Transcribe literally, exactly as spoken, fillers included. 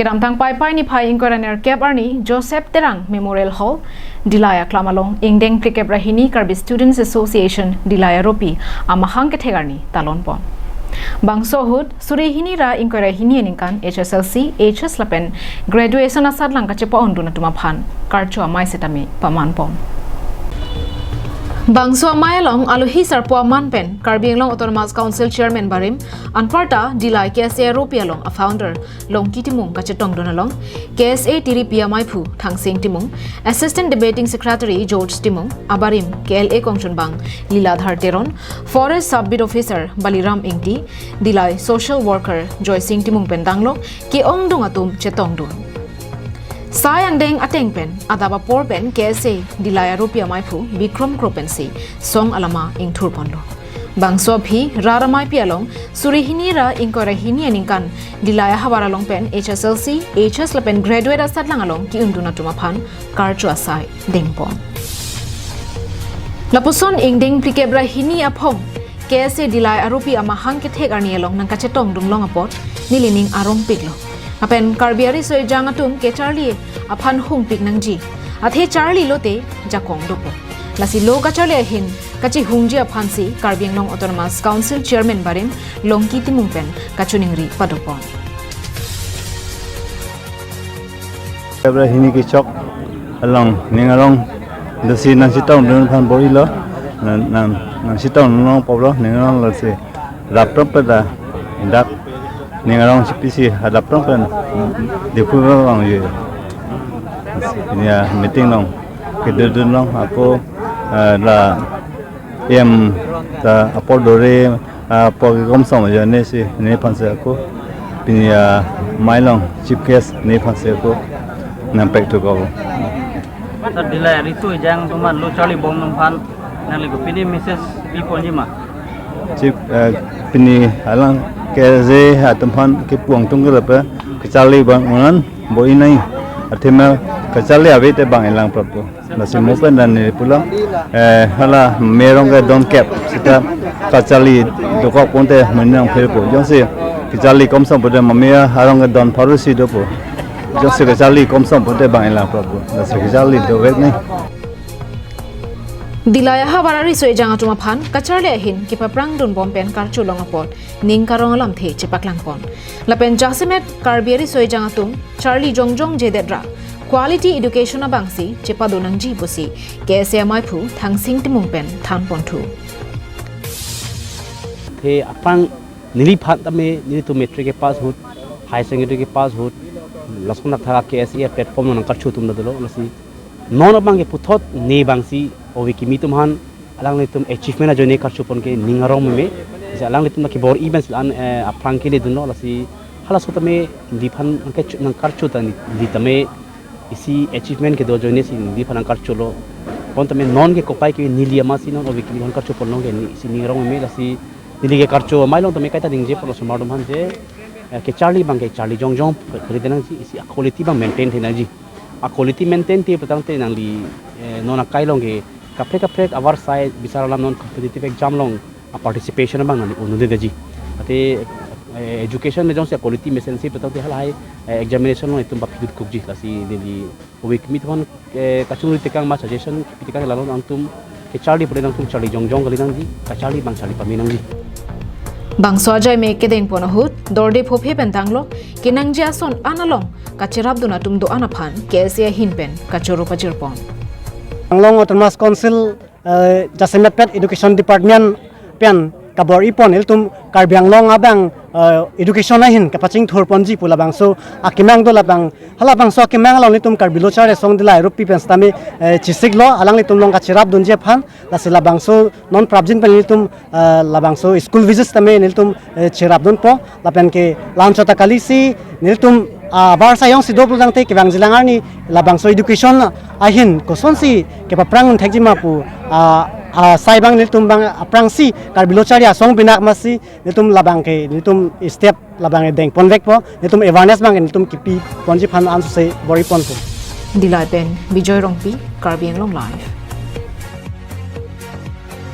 Kedamtang Paipai niphai ingkoi ra nerkep arni Joseph Terang Memorial Hall, Dillai aklam along ingdeng phlikep ra hini Karbi Students Association Dillai aropi amahang kethek arni talon pon. Bangso ahut suri hini ra ingkoi ra hini aningkan H S L C, H S lapen graduation asatlang kachepa-ondun atum aphan karcho amei setame paman pon. Bangso amei along alohi sarpo aman pen Karbi Anglong Autonomous Council Chairman barim anparta Dillai K S A aropi along a-founder Longki Timung kachetongdun along K S A tiripi amaiphu Thangsing Timung, Assistant Debating Secretary George Timung, abarim K L A kongchunbang Liladhar Teron, Forest Sub Beat Officer Baliram Ingti, Dillai social worker Joysing Timung pen danglo ke-ongdung atum chetongdun. Sai angdeng ateng pen adap apor pen K S A Dillai aropi amaiphu Bikram Kro pensi song alama ingthur ponlo. Bangso aphi rat ameipi along suri hini ra ingkoi ra hini aningkan Dillai ahavar along pen H S L C, H S lapen graduate asatlang along ki-undun atum aphan karcho asai dengpon. Lapuson ingdeng phlikep ra hini aphong K S A Dillai aropi amahang kethek arni along nangkachetongdun long apot nelining arongpiklo. Lapen Karbi ariso ejang atum kecharli aphan hungpik nangji. Athe charli lote jakong dopo. Lasi lo kacharli ahin kachihungji aphansi Karbi Anglong Autonomous Council Chairman barim Longki Timung pen kachiningri padopon. Phlikep ra hini kechok along ning arong dosi nangchetongdun aphan bor-ilo, nang, nang, nangchetongdun long apotlo, ning arong lasi rap tong pen ta dak ning arong chipisi hadap tong pen Diphu vangji. Pini a-meeting along kedodun long ako, eh, la em ta apor dore, ah, apor kekomsom ajoine si nephansi ako pini amei along chief guest nephansi ako nangpekthukok. Sir, Dillai ariso ejang atum aphan lo charli bom atum aphan nangli kopine message piponji ma? Chief, eh, pini alang K S A atum aphan kepu-ong atum ke lapen kacharli bang unan bor-i nai. Athema kacharli ave te bang-elang prappo. Lasi mo pen dan neli pulang, eh, hala me arong kedon kep seta kacharli dokok ponte menang phirpo. Jongsi kacharli komsom pote mame arong kedon pharo si dopo. Jongsi kacharli komsom pote bang-elang prappo. Lasi kacharli dovek nai. Dillai ahavar ariso ejang atum aphan kacharli ahin kepaprangdun bom pen karcho long apot ning karong alamthe chepaklang pon. Lapen jasemet Karbi ariso ejang atum charli jongjong jedet ra quality education abangsi chepado nangji pusi K S A amaiphu Thangsing Timung pen thanponthu. Athe aphrang neliphan tame nelitum matric kepass ahut, higher secondary kepass ahut, lason athak K S A platform along nangkarcho atum ta dolo, lasi non abang ke puthot ne abangsi ove kimi atum aphan alanglitum achievement ajoine karcho pon ke ning arong meme. Lasi alanglitum lake bor-i pensi la-an, eh, aphrang keledunlo, lasi halaso tame neliphan nangke-, nangkarcho ta neli, neli tame isi achievement kedo ajoine si neliphan nangkarcholo. Bon tame non ke kopai ke neli amatsi non ove kimi aphan karcho pon long ke ne isi ning arong meme, lasi neli ke karcho amei along tame kaita ningje pon osomar atum aphan je, eh, kacharli abang ke charli jongjong kali tenangji, isi a-quality abang maintain tenangji. A-quality maintain te pulotangte nangli, eh, non akai along ke kaprek kaprek avarsai bisar alam non competitive exam along a-participation abang nangli un-edeji. Athe, eh, education le jongsi a-quality mesensi pulotangte halahai, eh, examination along itum bap hidut kukji, lasi neli ove kimi atum aphan, eh, kachingri tekang ma suggestion kipi tekang la along nangtum kacharli pule nangtum charli jongjong kali nangji, kacharli abang charli pame nangji. Bangso ajoine kedengpon ahut Dorde Phophe pen tanglo kenangji ason an along kacherapdun atum do-an aphan K S A ahin pen kachoro pajirpon. Anglong Autonomous Council, eh, jasemet pen Education Department pen kabor-i pon ilitum Karbi Anglong abang, eh, education ahin kapachingthur ponji pu labangso akemang do. Labang halabangso akemang along ilitum Karbi Lo Charli Asong Dillai aropi pen setame, eh, chisiklo, alanglitum along kacherapdunji aphan. Lasi labangso non prapjin pen ilitum, eh, labangso school visit tame nelitum, eh, cherapdunpo. Lapen ke la-anchot ta kalisi nelitum, ah, avarsai jongsi do pulotangte kevangjilang arni labangso education ahin kosonsi kepaprang thekji ma pu, ah, ah, sai abang nelitum abang aphrangsi Karbi Lo Charli Asong pinak amatsi nelitum labang ke nelitum step labang dengponvekpo, nelitum awareness abang ke nelitum kipi ponji aphan ansose bor-i ponpo. Dillai pen Bijoy Rongpi, Karbi Anglong Live.